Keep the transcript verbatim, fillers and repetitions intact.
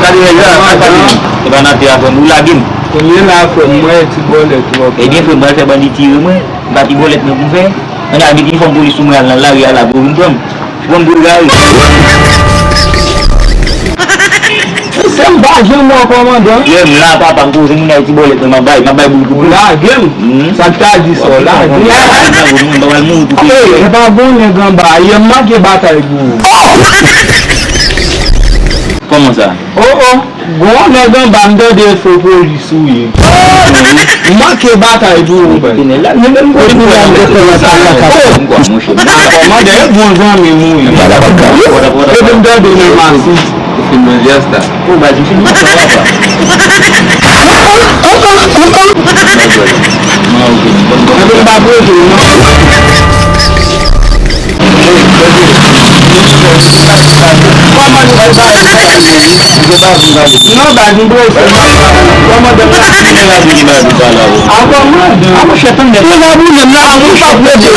Gade nèg la, sa pa di. Se pa nan tè a, frè m, ou lage m. Kounye la, frè m, mwen ti bòlèt ou anpil. Ebyen, frè m, mwen fè bandi tire mwen. M pa ti bòlèt mwen pou m fè. Ann al met inifòm polis sou mwen, al nan lari a la pou vin pran m. Pran m pou egare. Se m pa janm wè kòmandan. Lè m la, papa, m koze moun nan ti bòlèt mwen, m ap bay, m ap bay boul pou boul. Lage m. Sa k ta di sa w lage m. Mwen pa pral mouri pou peyi. E pa gon nèg anba, yè m manke batay pou ou. Kòman sa? O o, gon nèg anba m tande e fo polis ou ye. M manke batay pou ou. Epi nan kòmandè e bon zanmi m ou ye. Epi m tande nan masis. Ou fin manje asta. Ou ba di fini papa. Epi m pa prete non. Kòman nou fè bagay sa? Non, baz, m bwoze. Kòmandan la. A kòmandan. A monchè, tann nèg la. Ou pa prete